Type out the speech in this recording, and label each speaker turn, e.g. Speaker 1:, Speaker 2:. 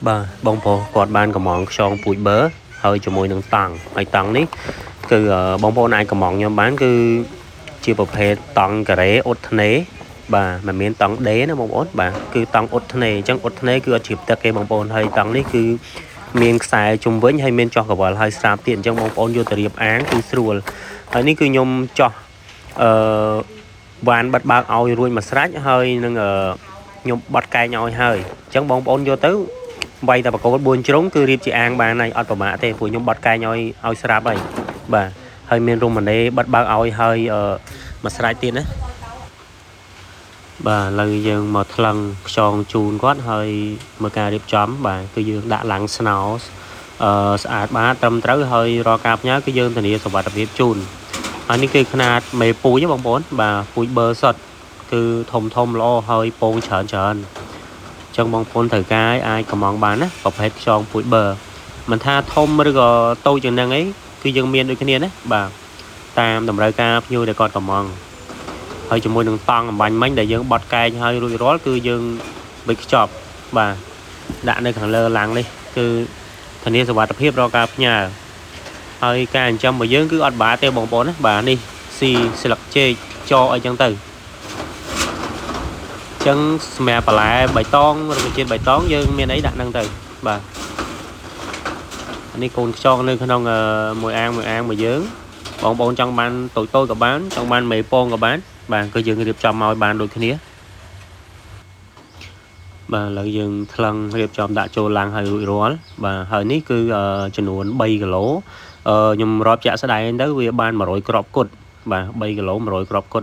Speaker 1: បាទបងប្រុសគាត់បានកម្ម៉ង់ខ្យងពូជប៊ឺហើយជាមួយនឹងតង់ហើយតង់នេះគឺបងប្អូនអាចកម្ម៉ង់ខ្ញុំបានគឺជាប្រភេទតង់ការ៉េអ៊ុតធ្នេបាទមិនមានតង់ដេណាបងប្អូនបាទគឺតង់អ៊ុតធ្នេអញ្ចឹងអ៊ុតធ្នេគឺអត់ជ្រាបទឹកទេបងប្អូនហើយតង់នេះគឺមានខ្សែជុំវិញហើយមានចោះកវលហើយស្រាប់ទៀតអញ្ចឹងបងប្អូនយកទៅរៀបអាងគឺស្រួលហើយនេះគឺខ្ញុំចោះអឺវ៉ានបិទបើកឲ្យរួចមួយស្រេចហើយនឹងខ្ញុំបត់កែងឲ្យហើយអញ្ចឹងបងប្អូនយកទៅ វាយតែបកគោល4ជ្រុងគឺរៀបជាអាងបានហើយអត់ប្រមាថទេព្រោះខ្ញុំបត់កែងឲ្យឲ្យស្រាប់ហើយបាទហើយមានរមណេបិទបើកឲ្យហើយមួយស្រេចទៀតណាបាទឥឡូវយើងមកថ្លឹងខ្យងជូនគាត់ហើយមើលការរៀបចំបាទគឺយើងដាក់ឡាំងស្នោអឺស្អាតបាទត្រឹមត្រូវហើយរាល់ការផ្ញើគឺយើងធានាសុវត្ថិភាពជូនហើយនេះគឺខ្នាតមេពូជបងប្អូនបាទពូជប៊ឺសុតគឺធំធំល្អហើយពងច្រើនច្រើន ចឹងបងប្អូនត្រូវការអាចកម្ម៉ង់បានណាប្រភេទខ្យងពូជប៊ឺមិនថាធំឬក៏តូចជាងហ្នឹងអីគឺយើងមានដូចគ្នាណាបាទតាមតម្រូវការភ្ញៀវដែលគាត់កម្ម៉ង់ហើយជាមួយនឹងតង់អំបញ្ញមិញដែលយើងបត់កែងហើយរួចរាល់គឺយើងបិចខ្ចប់បាទដាក់នៅខាងលើឡាំងនេះគឺធានាសុវត្ថិភាពរាល់ការផ្ញើហើយការចិញ្ចឹមរបស់យើងគឺអត់បាក់ទេបងប្អូនណាបាទនេះស៊ីស្លឹកចេកចកអីចឹងទៅ ចឹងសម្រាប់បន្លែបៃតងរុក្ខជាតិបៃតងយើងមានអីដាក់ហ្នឹងទៅបាទអានេះកូនខ្យងនៅក្នុងមួយអាងមួយអាងរបស់យើងបងប្អូនចង់បានតូចតូចក៏បានចង់បានមេពងក៏បានបាទគឺយើងរៀបចំឲ្យបានដូចគ្នាបាទឥឡូវយើងថ្លឹងរៀបចំដាក់ចូលឡាំងឲ្យរួចរាល់បាទហើយនេះគឺចំនួន3គីឡូខ្ញុំរាប់ជាក់ស្ដែងទៅវាបាន100គ្រាប់គត់បាទ3គីឡូ100គ្រាប់គត់។